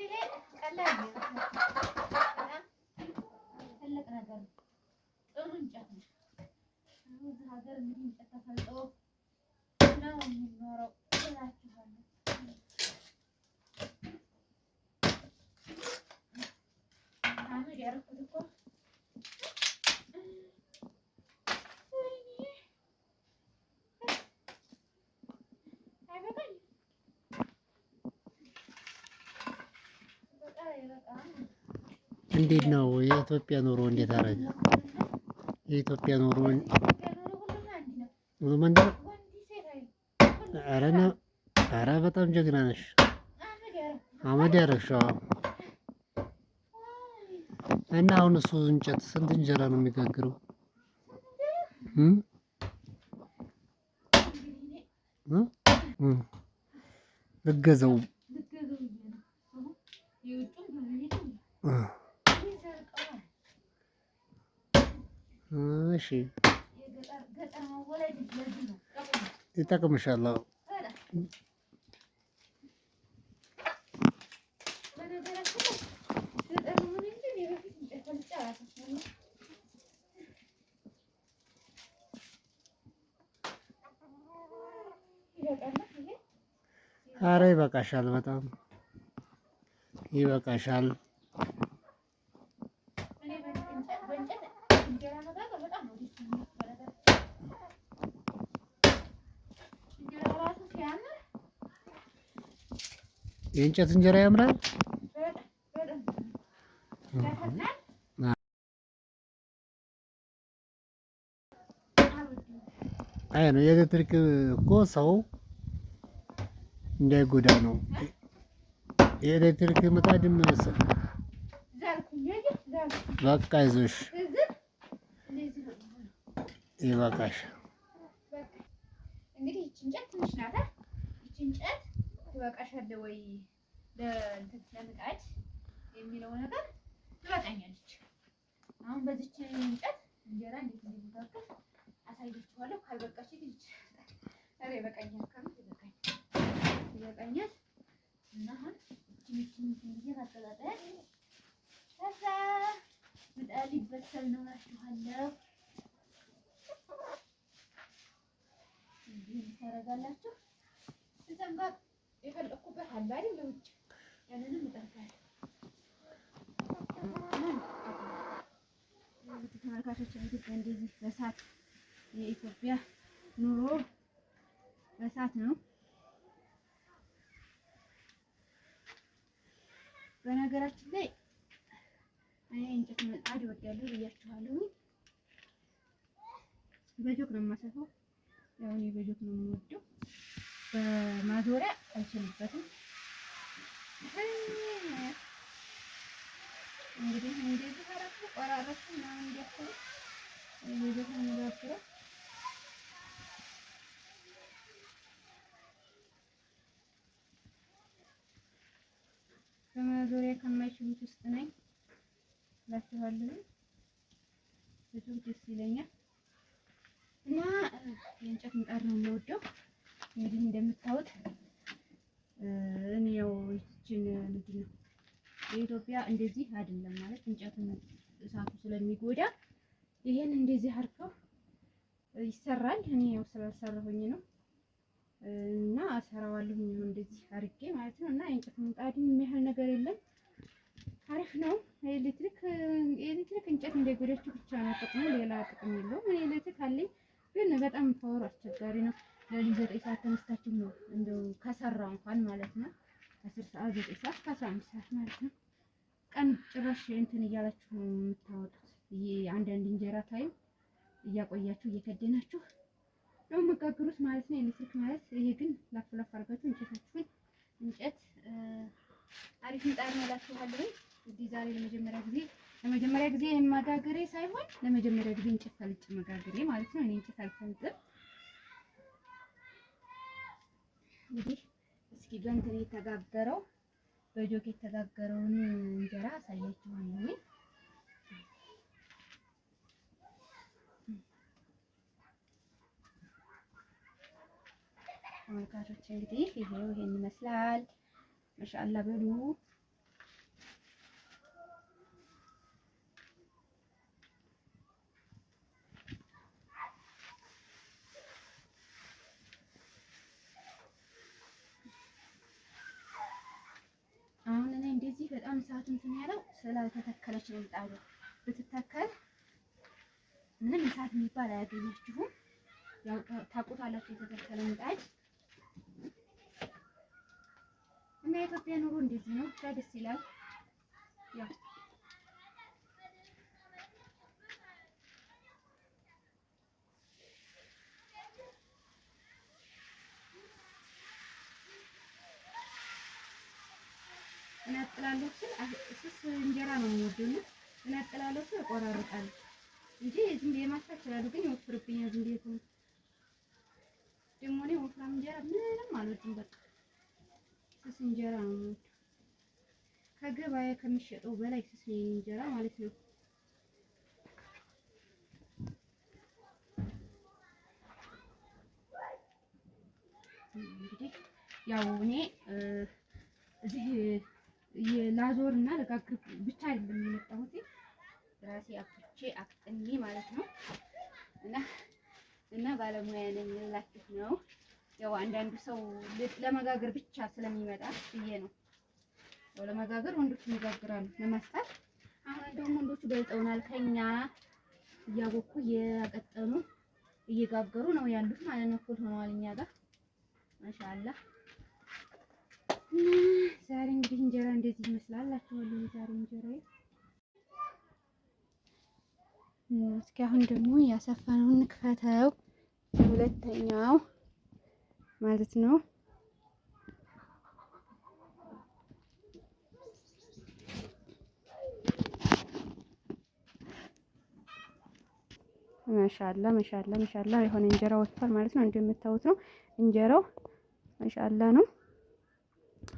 ይሄ ቀላል ነው፣ በጣም ትልቅ ነገር ነው። ጥሩ እንጨት ነው። እዚህ ሀገር እንግዲህ እንጨት ተፈልጦ ነው የሚኖረው እላችኋለሁ። አመድ ያደረኩት እኮ ወይኔ አይበቃኝም። በቃ አይበቃም። እንዴት ነው የኢትዮጵያ ኑሮ? እንዴት አደረገ የኢትዮጵያ ኑሮ? ኢትዮጵያ ኑሮ ሁሉም አንድ ነው። ሁሉም አንድ ነው። ወንድ ሴት አይልም። ሁሉም ኧረ ስራ ነው። ኧረ በጣም ጀግና ነሽ። አመድ ያደረኩት አመድ ያደረግሽው። አዎ። እና አሁን እሱ እንጨት ስንት እንጀራ ነው የሚጋግረው? እም እንግዲህ እኔ እ እ ልገዛው ልገዛው ብዬ ነው። አሁን የውጩን ከዚህ ይዘልቀዋል። እሺ የገጠር ገጠር መወለድ ለዚህ ነው ጥቅሙ። ይጠቅምሻል። አዎ። በጣም በነገራችን ላይ ገጠር መሆን እንጂ እኔ በፊት እንጨት ፈልጬ አላውቅም። ይበቃል ይሄ። ኧረ ይበቃሻል፣ በጣም ይበቃሻል። እኔ በእንጨት በእንጨት እንጀራ መጋገር በጣም ነው ደስ የሚለኝ። በነገራችን እንጀራው ራሱ ሲያምር የእንጨት እንጀራ ያምራል። በጣም በጣም ያፈጥናል። አልወድም። አይ ነው የኤሌክትሪክ እኮ ሰው እንዳይጎዳ ነው። የኤሌክትሪክ ምጣድም ዛልኩኝ፣ አየህ ዛልኩ። በቃ ይዞሽ እዚህ እንደዚህ ነው የሚሆነው። ይበቃሽ። በቃ እንግዲህ ይቺ እንጨት ትንሽ ናት። ይቺ እንጨት ትበቃሻል ወይ ለእንትን ለምጣድ የሚለው ነገር ትበቃኛለች። አሁን በዚች እንጨት እንጀራ እንዴት እንደሚጋገር አሳያችኋለሁ። ካልበቃች ግን ይቺ ኧረ ይበቃኛል፣ ከምር ይበቃኛል፣ ይበቃኛል። እና አሁን ይቺን ይቺን እንትን ብዬ ማቀጣጠያ ከዛ ምጣድ ሊበሰል ነው እላችኋለሁ። እንዲህ ታደርጋላችሁ። እዛም ጋር የፈለኩበት አለ አይደል? ለውጭ ያንንም እጠርጋለሁ። እንግዲህ ተመልካቾች እንግዲህ እንደዚህ በእሳት የኢትዮጵያ ኑሮ በእሳት ነው። በነገራችን ላይ እኔ እንጨት ምጣድ እወዳለሁ ብያችኋለሁ። በጆክ ነው የማሰፋው። ያው እኔ በጆክ ነው የምወደው። በማዞሪያ አልችልበትም። እንግዲህ እንደዚህ አደረኩ፣ ቆራረጥኩ ምናምን እንዲያስቡ በጆክ ነው የምጋግረው። በማዞሪያ ከማይችሉት ውስጥ ነኝ እላችኋለሁ። በጆክ ደስ ይለኛል እና የእንጨት ምጣድ ነው የምወደው። እንግዲህ እንደምታዩት እኔ ያው ይችን ምንድን ነው የኢትዮጵያ እንደዚህ አይደለም ማለት እንጨቱን እሳቱ ስለሚጎዳ ይሄን እንደዚህ አድርገው ይሰራል። እኔ ያው ስላልሰራሁኝ ነው እና እሰራዋለሁኝ አሁን እንደዚህ አድርጌ ማለት ነው። እና የእንጨት ምጣድን የሚያህል ነገር የለም። አሪፍ ነው። ኤሌክትሪክ ኤሌክትሪክ እንጨት እንዳይጎዳችሁ ብቻ ነው ጥቅሙ፣ ሌላ ጥቅም የለውም። እኔ ኤሌክትሪክ አለኝ፣ ግን በጣም power ኡ አስቸጋሪ ነው። ለሊት 9 ሰዓት ተነስታችሁ ነው እንደው ከሰራ እንኳን ማለት ነው 10 ሰዓት 9 ሰዓት እስከ 11 ሰዓት ማለት ነው። ቀን ጭራሽ እንትን እያላችሁ ነው የምታወጡት። ይሄ አንዳንድ እንጀራ time እያቆያችሁ እየከደናችሁ ነው የምጋግሩት ማለት ነው። ኤሌክትሪክ ማለት ይሄ ግን ላፍ ላፍ አድርጋችሁ እንጨታችሁን እንጨት አሪፍ ምጣድ ነው እላችኋለሁኝ። እንግዲህ ዛሬ ለመጀመሪያ ጊዜ መጋገሬ ሳይሆን ለመጀመሪያ ጊዜ እንጨት ፈልጬ መጋገሬ ማለት ነው። እኔ እንጨት አልፈልጥም። እንግዲህ እስኪ በእንትን የተጋገረው በጆክ የተጋገረውን እንጀራ አሳያችኋለሁ። ተመልካቾች እንግዲህ ይሄው ይሄን ይመስላል። ማሻአላ በሉ። በጣም እሳቱ እንትን ያለው ስላልተተከለች ነው ምጣዱ። ብትተከል ምንም እሳት የሚባል አያገኛችሁም። ያው ታውቁታላችሁ የተተከለ ምጣድ እና የኢትዮጵያ ኑሮ እንደዚህ ነው። ብቻ ደስ ይላል። ያው እናጥላለሁ ስል ስስ እንጀራ ነው የምወደው እና እናጥላለሁ ስል እቆራርጣለሁ እንጂ ዝም ብዬ ማስፋት እችላለሁ፣ ግን ይወፍርብኛል። ዝም ብዬ ከሆነ ደግሞ እኔ ወፍራም እንጀራ ምንም አልወድም። በቃ ስስ እንጀራ ነው የምወደው። ከገበያ ከሚሸጠው በላይ ስስ ነው የእኔ እንጀራ ማለት ነው። እንግዲህ ያው እኔ እዚህ ላዞር እና ለጋግር ብቻ አይደለም የመጣሁት፣ ራሴ አብኩቼ አቅጥኜ ማለት ነው። እና እና ባለሙያ ነኝ ልላችሁ ነው። ያው አንዳንዱ ሰው ለመጋገር ብቻ ስለሚመጣ ብዬ ነው። ያው ለመጋገር ወንዶች ይጋግራሉ፣ ለማስጣት አሁን እንደውም ወንዶቹ በልጠውናል ከኛ፣ እያቦኩ እያቀጠኑ እየጋገሩ ነው ያሉት ማለት ነው። እኩል ሆነዋል እኛ ጋር ማሻአላህ። እና ዛሬ እንግዲህ እንጀራ እንደዚህ ይመስላል እላችኋለሁ። ዛሬ እንጀራዬ እስኪ አሁን ደግሞ ያሰፋነውን እንክፈተው፣ ሁለተኛው ማለት ነው። ማሻአላ ማሻአላ ማሻአላ የሆነ እንጀራ ወጥቷል ማለት ነው። እንደምታዩት ነው እንጀራው ማሻአላ ነው።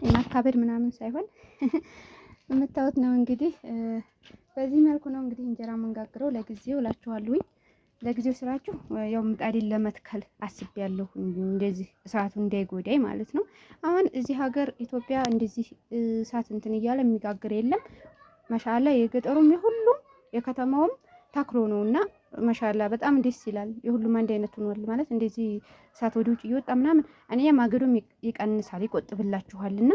የማካበድ ምናምን ሳይሆን የምታዩት ነው። እንግዲህ በዚህ መልኩ ነው እንግዲህ እንጀራ መንጋግረው ለጊዜው እላችኋለሁኝ። ለጊዜው ስላችሁ ያው ምጣዴን ለመትከል አስቤያለሁ፣ እንደዚህ እሳቱ እንዳይጎዳኝ ማለት ነው። አሁን እዚህ ሀገር ኢትዮጵያ እንደዚህ እሳት እንትን እያለ የሚጋግር የለም። ማሻአላ የገጠሩም የሁሉም የከተማውም ተክሎ ነውና ማሻአላ በጣም ደስ ይላል። የሁሉም አንድ አይነት ሆኗል ማለት እንደዚህ እሳት ወደ ውጭ እየወጣ ምናምን እኔ ማገዶም ይቀንሳል ይቆጥብላችኋልና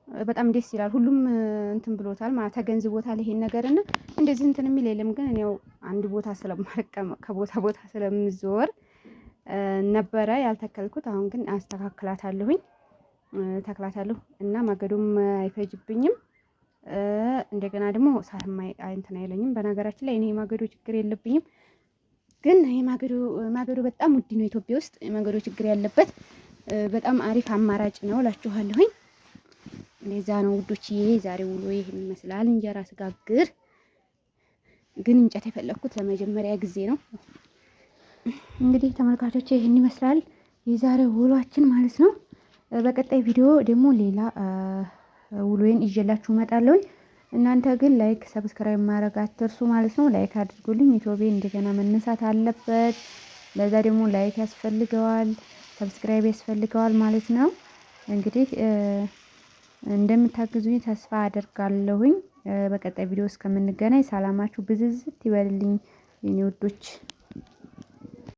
በጣም ደስ ይላል። ሁሉም እንትን ብሎታል ማለት ተገንዝቦታል ይሄን ነገርና እንደዚህ እንትን የሚል የለም። ግን እኔው አንድ ቦታ ስለማልቀመጥ ከቦታ ቦታ ስለምዞር ነበረ ያልተከልኩት። አሁን ግን አስተካክላታለሁኝ፣ ተክላታለሁ እና ማገዶም አይፈጅብኝም። እንደገና ደግሞ እሳትም እንትን አይለኝም። በነገራችን ላይ እኔ የማገዶ ችግር የለብኝም። ግን የማገዶ ማገዶ በጣም ውድ ነው ኢትዮጵያ ውስጥ፣ የማገዶ ችግር ያለበት በጣም አሪፍ አማራጭ ነው እላችኋለሁኝ። እንደዛ ነው ውዶችዬ። ዛሬ ውሎ ይሄን ይመስላል። እንጀራ ስጋግር ግን እንጨት የፈለኩት ለመጀመሪያ ጊዜ ነው። እንግዲህ ተመልካቾቼ ይሄን ይመስላል የዛሬው ውሏችን ማለት ነው። በቀጣይ ቪዲዮ ደግሞ ሌላ ውሎዬን ይዤላችሁ እመጣለሁኝ። እናንተ ግን like subscribe ማድረግ አትርሱ ማለት ነው። Like አድርጉልኝ። ኢትዮጵያ እንደገና መነሳት አለበት። ለዛ ደግሞ like ያስፈልገዋል፣ subscribe ያስፈልገዋል ማለት ነው። እንግዲህ እንደምታግዙኝ ተስፋ አደርጋለሁኝ። በቀጣይ ቪዲዮ እስከምንገናኝ ሰላማችሁ ብዝዝት ይበልልኝ የኔ ውዶች።